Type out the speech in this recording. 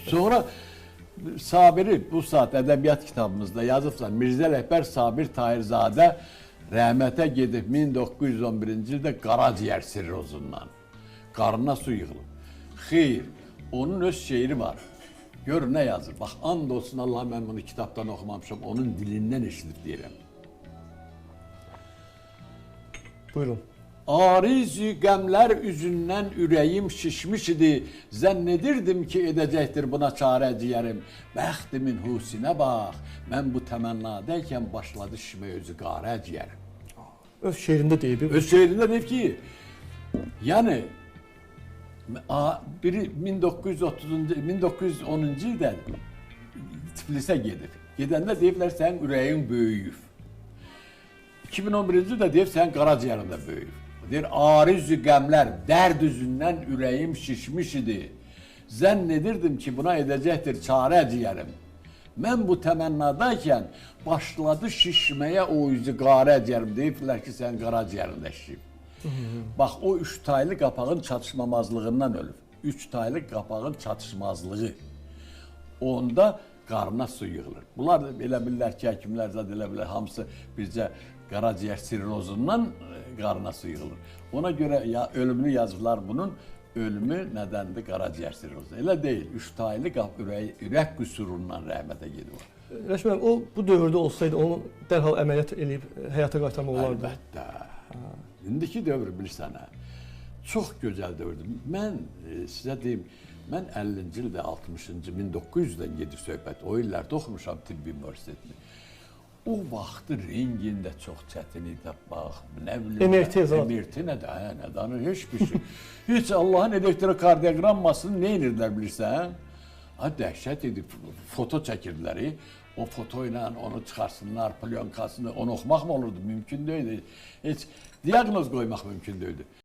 Sonra Sabiri bu saat ədəbiyyat kitabımızda yazıblar. Mirzə Ələkbər Sabir Tahirzadə rəhmətə gedib 1911-ci ildə qaraciyər sirrozundan. Qarnına su yığılıb. Xeyr, onun öz şeiri var. Gör nə yazır. Bax, and olsun Allah, mən bunu kitabdan oxumamışam, onun dilindən eşidib deyirəm. Buyurun. Ariz-i qəmlər üzündən ürəyim şişmiş idi. Zənn edirdim ki, edəcəkdir buna çarə ciyərim. Bəxtimin husinə bax, mən bu təmənnadəykən başladı şişməyə özü qarə ciyərim. Öz şeirində deyib. Öz şeirində deyib ki, yəni biri 1930-cu, 1910-cu ildə Tiflisə gedib. Gedəndə deyiblər sənin ürəyin böyüyüb. 2011-ci ildə deyib sənin qaraciyərin də böyüyüb. Deyir, ariz-ü qəmlər, dərd üzündən ürəyim şişmiş idi. Zənn edirdim ki, buna edəcəkdir çarə ciyərim. Mən bu təmənnadaykən başladı şişməyə o üzü qarə ciyərim. Deyiblər ki, sənin qaraciyərin də şişib. Bax, o üç taylı qapağın çatışmamazlığından ölüb. Üç taylı qapağın çatışmazlığı. Onda qarnına su yığılır. Bunlar da elə bilirlər ki, həkimlər zad elə bilər, hamısı bircə qaraciyər sirrozundan qarnına su yığılır. Ona görə ya ölümünü yazıblar bunun, ölümü nədəndir qaraciyər sirrozu. Elə deyil, üç taylı qap ürək qüsurundan rəhmətə gedib. Rəşid müəllim, o bu dövrdə olsaydı onu dərhal əməliyyat eləyib həyata qaytarmaq olardı. Əlbəttə. İndiki dövr bilirsən, hə, çox gözəl dövrdür. Mən sizə deyim, mən 50-ci ildə, 60-cı, 1900-dən gedir söhbət. O illərdə oxumuşam tibbi universitetini. O vaxtı rengin də çox çətin idi tapmaq, nə bilim. MRT zat. MRT nə də, hə, nə danır, heç bir şey. Heç Allahın elektrokardioqrammasını nə edirdilər bilirsən? Ha, dəhşət idi, foto çəkirdilər. O foto ilə onu çıxarsınlar, plyonkasını, onu oxumaq mı olurdu? Mümkün deyildi. Heç diaqnoz qoymaq mümkün deyildi.